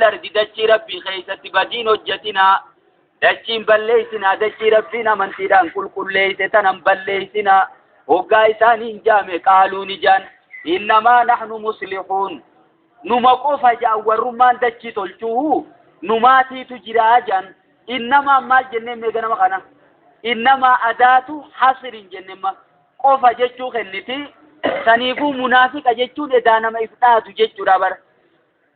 Ardi dachii Rabbii keeysatti badiin hojjetinaa, dachiin balleeysinaa, dachii Rabbiin amantiidhaan qulqulleeyse tanan balleeysinaa hoggaa isaaniin jaame, qaaluu ni jaan: innamaa nahnu muslihuun, numa qofa ja'an, warrummaan dachii tolchuu numaatiitu jiraa ja'an. Innamaa maal jenneen mee ganama kana? Innamaa adaatu hasrin jenneen, qofa jechuu kenniti. Saniifuu munaafiqa jechuun edaa nama if dhaatu jechuudha bara.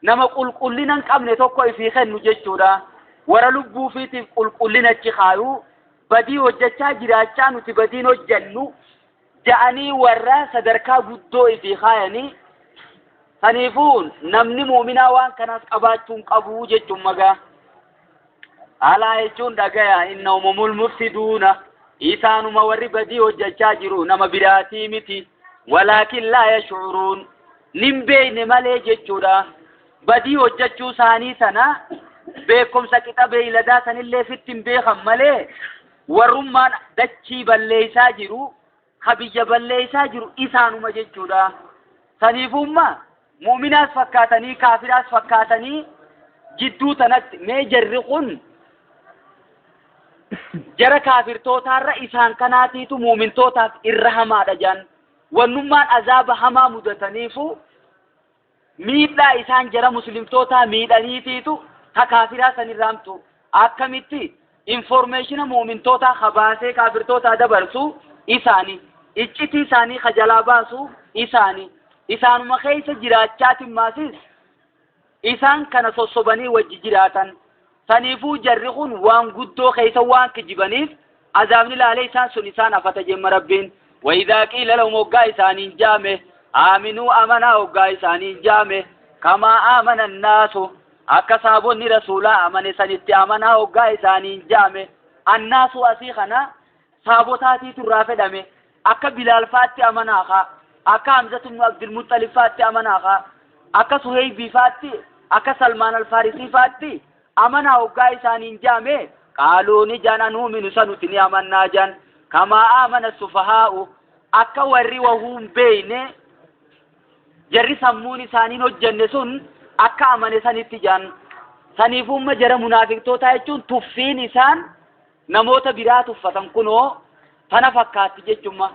Nama qulqullina hin qabne tokko ifii kennu jechuudha. Warra lubbuu fiitiif qulqullina achi kaayuu, badii hojjechaa jiraachaa nuti badiin hojjennu ja'anii warra sadarkaa guddoo ifii kaayanii. Saniifuu namni muuminaa waan kanaas qabaachuu hin qabu jechuun magaa. Alaa jechuun dhagaya, innahum humul mufsiduuna, isaanuma warri badii hojjechaa jiru, nama biraatii miti. Walaakin laa yashcuruun, nin beeyne malee jechuudha. Badii hojjechuu isaanii sana beekumsa qixa beeyladaa sanillee fitti hin beekan malee, warrummaan dachii balleeysaa jiru, ka biyya balleeysaa jiru isaanuma jechuudha. Saniifumma mu'minaas fakkaatanii kaafiraas fakkaatanii jidduu tanatti mee jarri kun jara kaafirtootaarra isaan kanaatiitu mu'mintootaaf irra hamaadha jaan. Wannummaan azaaba hamaa mudataniifu miidhaa isaan jara muslimtootaa miidhaniitiitu ta kaafiraa sanirraamtu. Akkamitti information mu'mintootaa kabaasee kaafirtootaa dabarsu isaani, iccitii isaanii ka jalaa baasu isaani, isaanuma keessa jiraachaatiin maasis isaan kana sossobanii wajji jiraatan. Saniifuu jarri kun waan guddoo keessa waan kijibaniif azaabni laalee isaan sun isaan afata jemma Rabbiin. Wayidhaa qiila lahum, hoggaa isaaniin jaame, aaminuu, amanaa hoggaa isaaniin jaame, kamaa aamana annaasu, akka saabonni rasuulaa amane sanitti amanaa hoggaa isaaniin jaame. Annaasu asii kana saabotaatiitu irraa fedhame. Akka Bilaal faatti amanaa kaa, akka Hamzatu ibnu Abdulmuxalib faatti amanaa kaa, akka Suheybii faatti, akka Salmaan Alfaarisii faatti amanaa hoggaa isaaniin jaame, qaaluu ni jaan: anuuminu, sanuti ni amannaa jaan, kamaa aamana sufahaa'u, akka warri wahuun beeyne, jarri sammuun isaaniin hojjenne sun akka amane sanitti jaan. Saniifumma jara munaafiqtootaa jechuun tuffiin isaan namoota biraa tuffatan kunoo tana fakkaatti jechumma.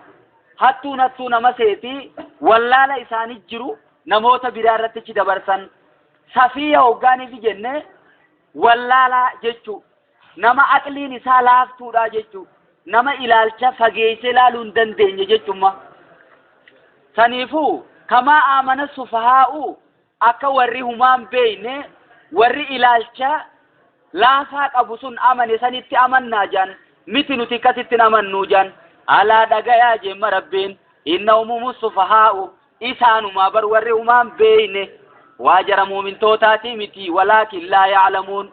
Hattuun hattuu nama seeti, wallaala isaanii jiru namoota biraa irratti achi dabarsan. Safiya hoggaaniifi jenne wallaalaa jechuu, nama aqliin isaa laaftuudha jechuu, nama ilaalcha fageessee ilaaluu hin dandeenye jechumma. Saniifuu kamaa aamana sufahaa'u, akka warri humaan beeyne, warri ilaalcha laafaa qabu sun amane sanitti amannaa jaan. Miti, nuti akkasitti amannuu jaan. Alaa dhagayaa jemma Rabbiin: innahum humu sufahaa'u, isaanumaa bar warri humaan beeyne, waa jara muumintootaati miti. Walaakin laa ya'lamuun,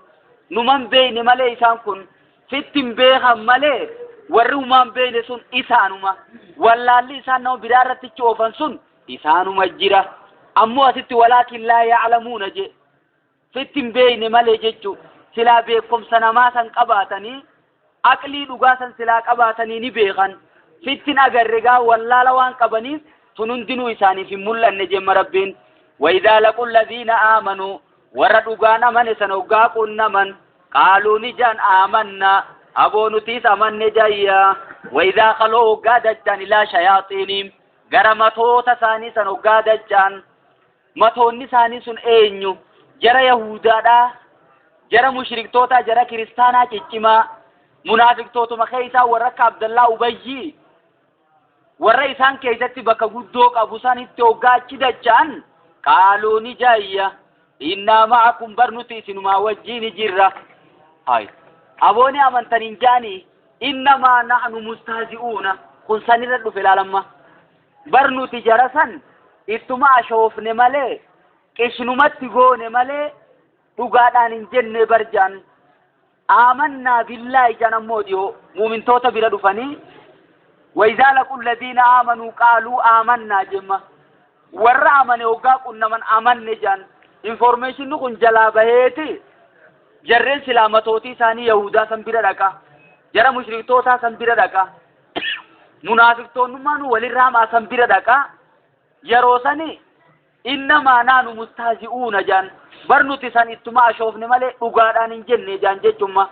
numan beeyne malee, isaan kun fitti hin beekan malee, warri humaan beeyne sun isaanuma. Wallaalli isaan nama biraa irratti oofan sun isaanuma jira. Ammoo asitti walaakin laa ya'lamuuna je, fitti hin beeyne malee jechu. Silaa beekumsa namaa san qabaatanii, aqlii dhugaa san silaa qabaatanii ni beekan. Fittin agarre gaa, wallaala waan qabaniif tun hundinuu isaaniif hin mul'anne jemma Rabbiin. Waidaa laqu alladiina aamanuu, warra dhugaan amane san hoggaa qunnaman, qaaluu ni jaan: aamanna, aboo nutiis amanne jayya. Waidaa kaloo, hoggaa dachaan, ilaa shayaaxiiniim, gara matoota isaanii san hoggaa dachaan. Matoonni isaanii sun eenyu? Jara yahudaadhaa, jara mushriktootaa, jara kiristaanaa ciccimaa, munaafiqtootuma keessaa warra akka Abdallaa Ubayyii, warra isaan keessatti bakka guddoo qabu sanitti hoggaa achi dacha'an, qaaluu ni jaayya: innaa ma'akum, bar nuti isinumaa wajjiin jirra. Hay, abooni amantan hin jaanii, innamaa nahnu mustahzi'uuna. Kun sanirra dhufe laalamma. Bar nuti jara san ittuma ashoofne malee, qishnumatti goone malee, dhugaadhaan hin jenne bar jaan. Aamannaa billaahi jaan. Ammoo dhiyoo muumintoota bira dhufanii, wayizaa laqu alladiina aamanuu qaaluu aamannaa jemma. Warra amane hoggaa qunnaman amanne jaan. Informationni kun jalaa baheeti jarreen silaa matootii isaanii yahudaa san bira dhaqa, jara mushriktootaa san bira dhaqa, munaafiqtoonnummaan walirraa hamaa san bira dhaqa. Yeroo sani innamaa naanu mustahzi'uuna jaan. Bar nuti san ittuma ashoofne malee dhugaadhaan hin jenne jaan jechumma.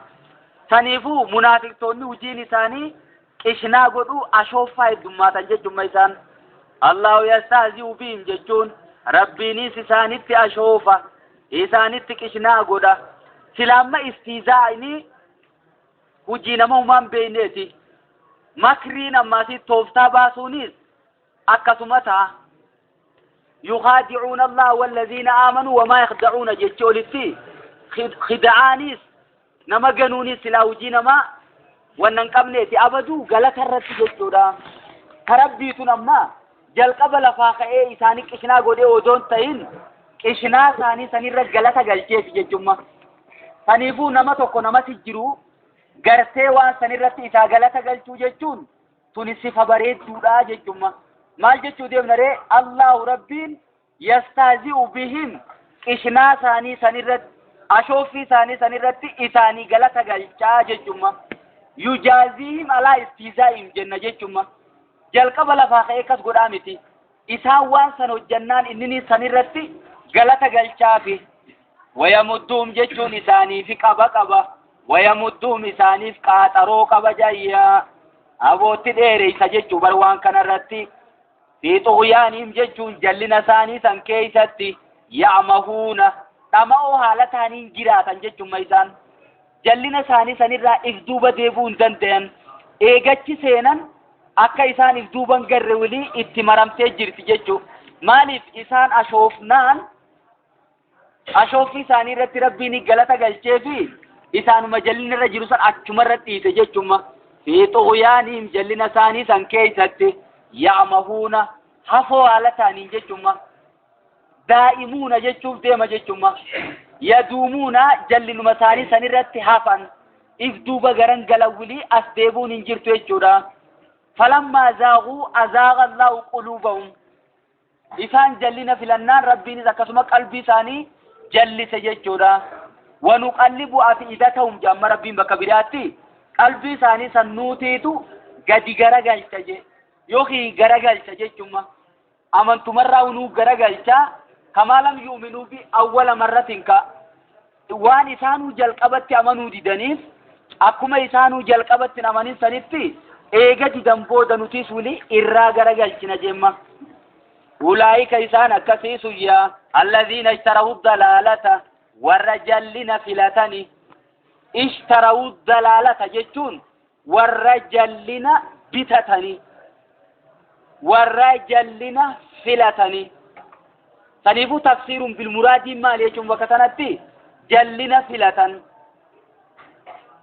Saniifuu munaafiqtoonni hujiin isaanii qishnaa godhuu, ashooffaa heddummaatan jechumma isaan. Allahu yastahzi'u bihim jechuun Rabbiinis isaanitti ashoofa, isaanitti qishnaa godha. Silaamma istiizaa'ini hujii nama humaan beeyneeti. Makriin ammaasii tooftaa baasuunis akkasuma ta'a. Yukhaadi'uuna Allaha wallaziina aamanuu wamaa yakhda'uuna jechuu olitti khida'aanis nama ganuunis silaa hujii namaa wanna hin qabneeti, abaduu galata irratti jechuudha. Ka Rabbiitun amma jalqaba lafaa ka'ee isaanii qishnaa godhee odoon ta'in qishnaa isaanii sanirra galata galcheefi jechumma. Saniifuu nama tokko namatti jiru gartee waan sanirratti isaa galata galchuu jechuun tuni sifa bareedduudha jechumma. Maal jechuu deemna ree? Allahu Rabbiin yastahzi'u bihim qishnaa isaanii sanirratti, ashooffii isaanii sanirratti isaanii galata galchaa jechumma. Yujaaziihim alaa istihzaa'ihim jenna jechumma. Jalqaba lafaa ka'ee akkas godhaa miti. Isaan waan san hojjannaan inni sanirratti galata galchaafi. Wayamudduhum jechuun isaaniif qaba qaba. Wayamudduhum isaaniif qaaxaroo qaba jayyaa. Abootti dheereysa jechuu bar waan kanarratti. Fi xughyaanihim jechuun jallina isaanii san keeysatti ya'mahuuna dhama'oo haala ta'aniin jiraatan jechumma isaan. Jallina isaanii sanirraa if duuba deebi'uu hin dandayan. Eegachi seenan akka isaan if duuban garre wilii itti maramtee jirti jechuu. Maaliif isaan ashoofnaan ashooffii isaanii irratti Rabbiin galata galchee fi isaanuma jallina irra jiru san achuma irra dhiise jechumma. Fi xughyaanihim jallina isaanii san keeysatti ya'mahuuna hafoo haala ta'aniin jechumma. Daa'imuuna jechuuf deema jechumma. Yaduumuuna jallinuma isaanii san irratti hafan, if duuba garan galan wilii as deebi'uun hin jirtu jechuudha. Falammaa zaaguu azaaga Allahu quluubahum. Isaan jallina filannaan Rabbiinis akkasuma qalbii isaanii jallise jechuudha. Wanuqallibu afi'idatahum jedhamma Rabbiin bakka biraatti qalbii isaanii san nuutiitu gadi garagalcha je yookiin garagalcha jechumma. Amantumarraa nuu garagalcha kamaa lam yu'minuu bi awwala marratin ka waan isaanuu jalqabatti amanuu didaniif akkuma isaanuu jalqabatti hin amanin sanitti eega didan booda nutis wili irraa garagalchina jemma. Ulaa'ika isaan akkasii suyyaa allaziina ishtarawu dalaalata warra jallina filatani. Ishtarawu dalaalata jechuun warra jallina bitatani, warra jallina filatani. Saniifuu tafsiiruun bilmuraadiin maali jechuun bakka sanatti jallina filatan.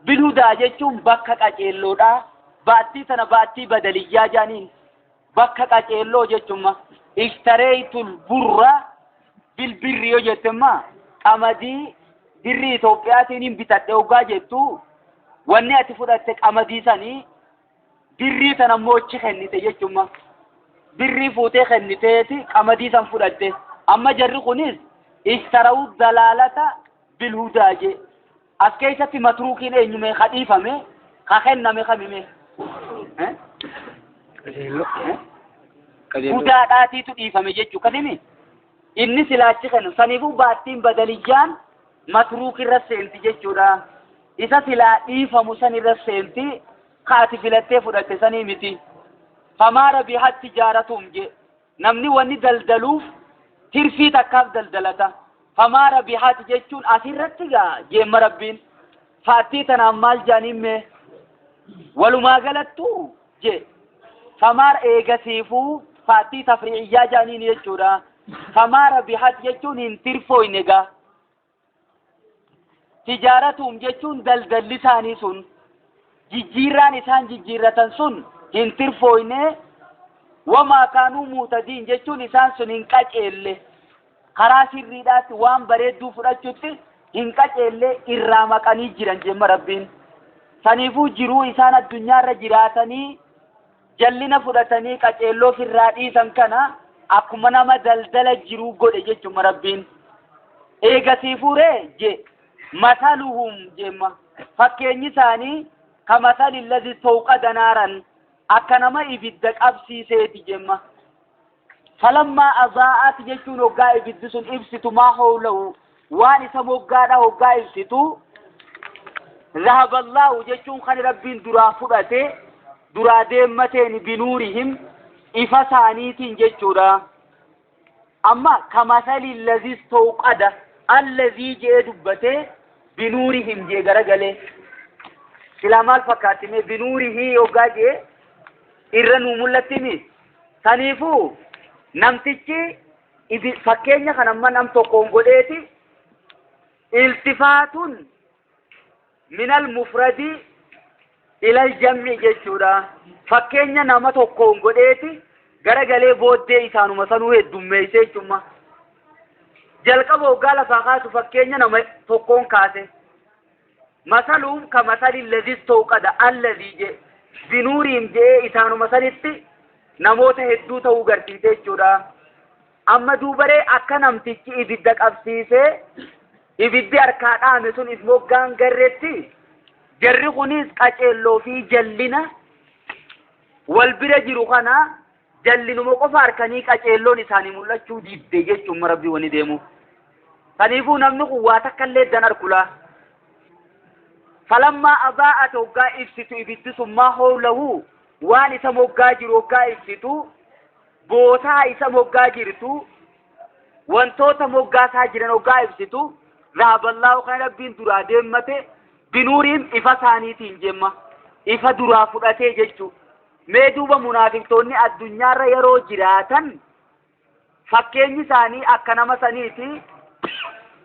Bilhudaa jechuun bakka qaceelloodha. Baattii tana baattii badaliyyaa jaaniin bakka qaceelloo jechumma. Ishtareeytul burra bilbirri yoo jettemma qamadii birrii Itoophiyaatiin hin bitadhe hoggaa jettu wanni ati fudhatte qamadii sanii birrii tana immoo achi kennite jechumma. Birrii fuutee kenniteeti qamadii san fudhatte. Amma jarri kunis ishtarawu dalaalata bilhudaa je. As keessatti matruukiin eenyume ka dhiifame ka kenname kamime? Hudaadhaatiitu dhiifame jechuu kasimi inni silaachi kennu. Saniifuu baattiin badaliyyaan matruuk irra seenti jechuudha. Isa silaa dhiifamu san irra seenti ka ati filattee fudhatte sanii miti. Famaa rabihat tijaaratuhum je namni wanni daldaluuf tirfii takkaaf daldalata. Famaa rabihat jechuun asirratti gaa jeemma Rabbiin faattii tanaan maal jaaniin mee walumaa galattu je famaa eegasiifuu faattii tafriiciyyaa jaaniin jechuudha. Famaa rabihat jechuun hin tirfooyne gaa. Tijaaratuhum jechuun daldalli isaanii sun jijjiirraan isaan jijjiirratan sun hin tirfooyne. Wamaa kaanuu muutadiin jechuun isaan sun hin qaceelle, karaa sirriidhaatti waan bareedduu fudhachuutti hin qaceelle, irraa maqanii jiran jemma Rabbiin. Saniifuu jiruu isaan addunyaarra jiraatanii jallina fudhatanii qaceelloo ofirraa dhiisan kana akkuma nama daldala jiruu godhe jechuma Rabbiin. Eegasiifuu ree je masaluhum jemma fakkeenyi isaanii kamasali allazi istawqada naaran akka nama ibidda qabsiiseeti jemma. Falammaa azaa'at jechuun hoggaa ibiddi sun ibsitu maa hawlahu Waan isa moggaadha hoggaa ibsitu zahaballaahu jechuun kan Rabbiin duraa fudhate duraa deemmateen binuurihim ifa isaaniitiin jechuudha. Amma kamasali lazii istawqada allazii jee dubbate binuurihim jee garagalee silaa maal fakkaatti binuurihii hoggaa jee irra nuu mul'attimi. Saniifuu namtichi fakkeenya kan amma nam tokkoon godheeti iltifaatun minal mufradi ilal jam'i jechuudha. Fakkeenya nama tokkoon godheeti garagalee booddee isaanuma sanuu heddummeessee jechuudha. Jalqaba hoggaa lafaa kaasu fakkeenya nama tokkoon kaase. Masaluun ka masali lazii istawqada allazii jee binuuriin jee isaanuma sanitti namoota hedduu ta'uu garsiise jechuudha. Amma duubaree akka namtichi ibidda qabsiisee ibiddi harkaa dhaame sun if moggaan garreetti jarri kunis qaceelloo fi jallina wal bira jiru kana jallinuma qofa harkanii qaceelloon isaanii mul'achuu didde jechuun Rabbii wani deemu. Kanaafuu namni kun waa takka illee dan arkulaa. Falammaa abaa'at hoggaa ibsitu ibiddi sun maa hawlahu waan isa moggaa jiru hoggaa ibsitu bootaa isa moggaa jirtu wantoota moggaasaa jiran hoggaa ibsitu zahaballaahu kan Rabbiin duraa deemmate binuuriin ifa isaaniitiin jemma ifa duraa fudhatee jechuu. Mee duuba munaafiqtoonni addunyaarra yeroo jiraatan fakkeenyi isaanii akka nama saniiti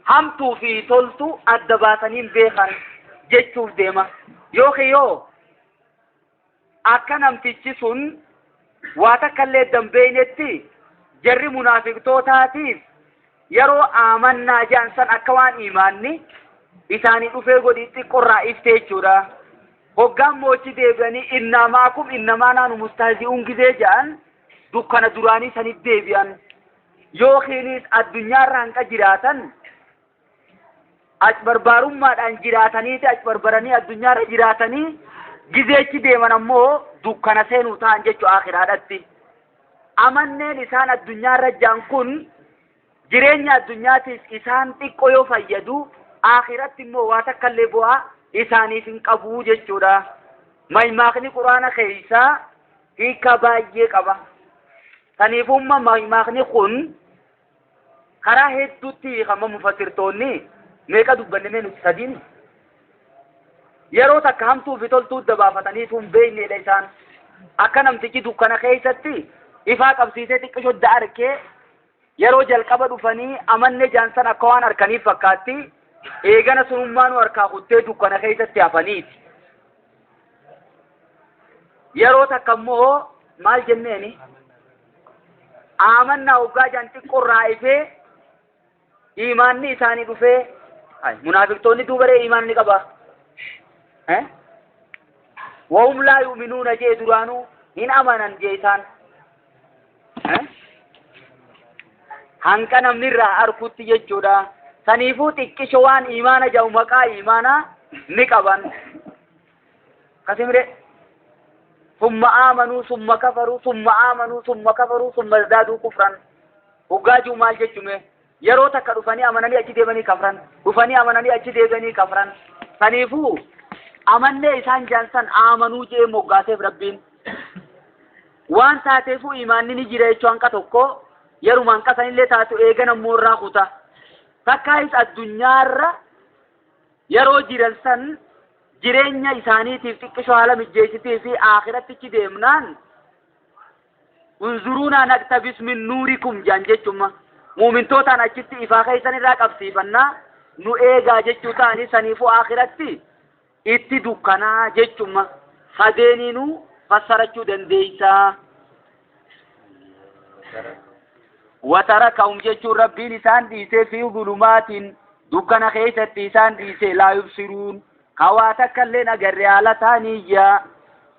hamtuu fi toltu adda baasanii beekan jechuuf deema. Yookiin yoo akka namtichi sun waa takka illee dambeeynetti jarri munaafiqtootaatiif yeroo aamannaa jedhan san akka waan imaanni isaanii dhufee godhii xiqqoorraa iftee jechuudha. Hoggaan moochi deebi'anii innamaa kum innamaa naanu mustahzi'uun gizee jedhan dukkana duraanii sanitti deebi'an. Yookiinis addunyaarra hanqa jiraatan achbarbaarummaadhaan jiraataniiti achbarbaranii addunyaarra jiraatanii gizeechi deeman ammoo dukkana seenuu ta'an jechuu akhiraadhatti. Amanneen isaan addunyaarra jiran kun jireenya addunyaatiif isaan xiqqoo yoo fayyadu akhiratti immoo waa takka illee bu'aa isaaniif hin qabu jechuudha. Maymaakni quraana keessaa hiika baay'ee qaba. Kanaafummaa maymaakni kun karaa hedduutti hiikama mufassirtoonni meeqa dubbanne mee nuti sadiin yeroo takka hamtuu fi toltuu dabaafatanii tun beekneedha isaan. Akka namtichi dukkana keessatti ifaa qabsiisee xiqqishoo da arkee yeroo jalqaba dhufanii amanne jaansan akka waan harkaniif fakkaatti eegana sunummaanuu harkaa kuttee dukkana keessatti hafaniiti. Yeroo takka immoo maal jenneeni amannaa hoggaa jaan xiqqoorraa ifee imaanni isaanii dhufee munaafiqtoonni duubaree imaan ni qaba. Wahum laa yu'minuuna jee duraanuu hin amanan jee isaan. Hanqa namni irraa arkutti jechuudha. Saniifuu xiqqisho waan imaana jedhu maqaa imaanaa ni qaban. Kasimire summa aamanuu summa kafaruu summa aamanuu summa kafaruu summa izdaaduu kufran. Hoggaa jiru maal jechume yeroo takka dhufanii amananii achi deemanii kafran dhufanii amananii achi deebi'anii kafran. Saniifuu amannee isaan jaansan aamanuu jee moggaaseef Rabbiin waan taateefuu imaanni ni jira jechuu hanqa tokko yeruma hanqa sanillee taatu eegan ammoo irraa kuta. Takkaayis addunyaarra yeroo jiran san jireenya isaaniitiif xiqqishoo haala mijjeessitii fi akhirattichi deemnaan unzuruunaa naqtabis min nuurikum jaan jechuma. Muumintootaan achitti ifaa keessan irraa qabsiifannaa nu eegaa jechuu ta'anii saniifuu akhiratti itti dukkanaa jechuma. Sadeeniinuu fassarachuu dandeeysaa. Watarakahum jechuun Rabbiin isaan dhiisee fi zulumaatiin dukkana keessatti isaan dhiisee laa yubsiruun hawaa takka illee agarre haala ta'aniyya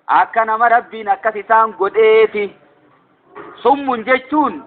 akka nama Rabbiin akkas isaan godheeti. Summun jechuun